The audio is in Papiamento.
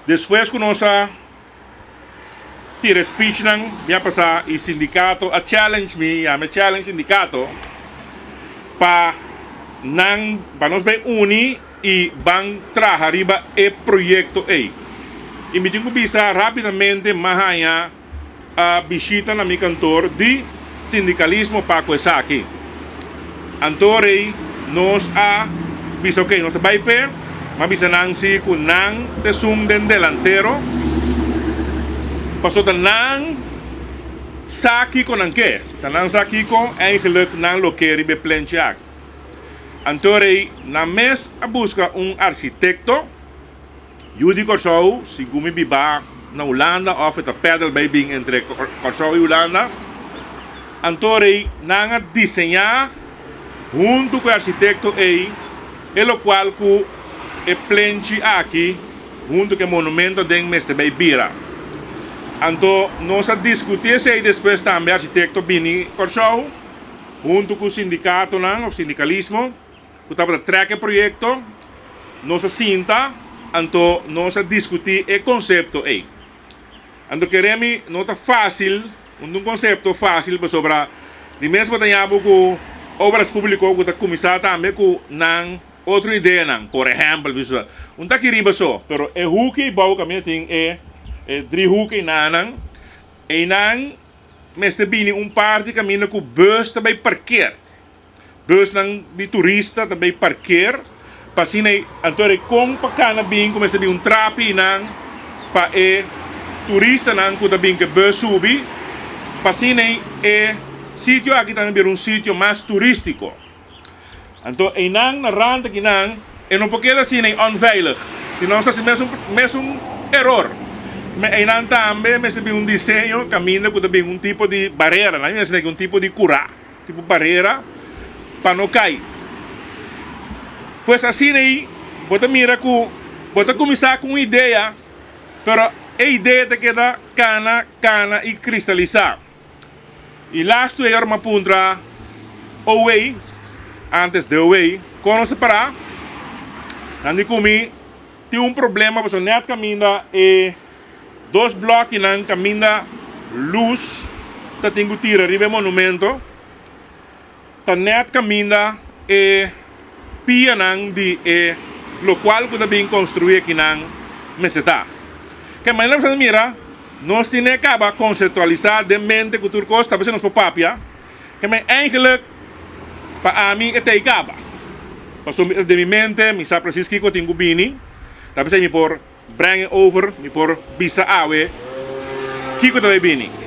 Despues ku nos a tira speechnan ya pasá i sindikato a challenge mi, ya mi challenge sindikato pa nan pa nos bai uni i ban traha riba e proyekto ei. I mi tin ku bisa rápidamente m'a haña a bishita na mi kantor di sindikalismo pa ku esaki. Anto rei nos a bisa ok nos ta bai p'e, m'a bisa nan si ku nan ta esun den delantero pasobra ta nan sa kiko nan ke, ta nan sa kiko eigenlijk nan lo ke riba e plenchi aki. Anto rei nan mes a buska un architekto. Yu di Kòrsou, segun mi biba na Hulanda òf e ta pèdel bai bin entre Kòrsou i Hulanda. Anto rei nan a diseñá huntu ku e architekto ei e lokual ku e plenchi aki huntu ku e monumento aden mester bai bira. Anto nos a diskutí esei despues tambe architekto bini Kòrsou huntu ku sindikatonan òf sindikalismo. Ku tabata trek e proyekto, nos a sinta, anto nos a diskutí e konsepto ei. Anto kere mi no ta fásil, no ta un konsepto fásil pasobra di mes bo ta yabu ku Obras Públiko ku ta kuminsá tambe ku nan otro ideanan. Por ehèmpel, bisa un ta aki riba so, pero e huki bou kaminda tin e dri huki einan, einan mester bini un parti kaminda ku bùs ta bai parker. Busnan di turista ta bay parkeer pa asina e anto e con pa cana bin cu mester bin un trapi nan pa e turistanan cu ta bin cu e bus subi pa asina e sitio aki tambe bira un sitio mas turistico. Anto eynan na rand akinan e no por keda asina onveilig si nos haci mesun mesun eror. Eynan tambe mester bin un diseño caminda cu ta bin un tipo di barera nan mester un tipo di cura. Tipo barera pa no kai. Pues asina ei bo ta mira ku bo ta kuminsá ku un idea, pero e idea ta keda kana, kana i kristalisá. I lastu ei ora mi a puntra Owei, antes de Owei, kon nos ta pará? Nan di ku mi tin un problema pasobra nèt kaminda e. Dos blòkinan kaminda lus ta tin ku tira riba e monumento ta nèt kaminda e pianan di e lokual ku ta bin konstruí akinan mester ta. Ke manera ku nos ta mira, nos tin e kaba konseptualisá den mente ku tur kos, ta bes nos por papia. Ke men eigenlik pa ami e ta ei kaba. Pasobra den mi mente mi sa presis kiko tin ku bini, ta bes mi por. Breng e over, mi por bisa awe kiko ta bay bini.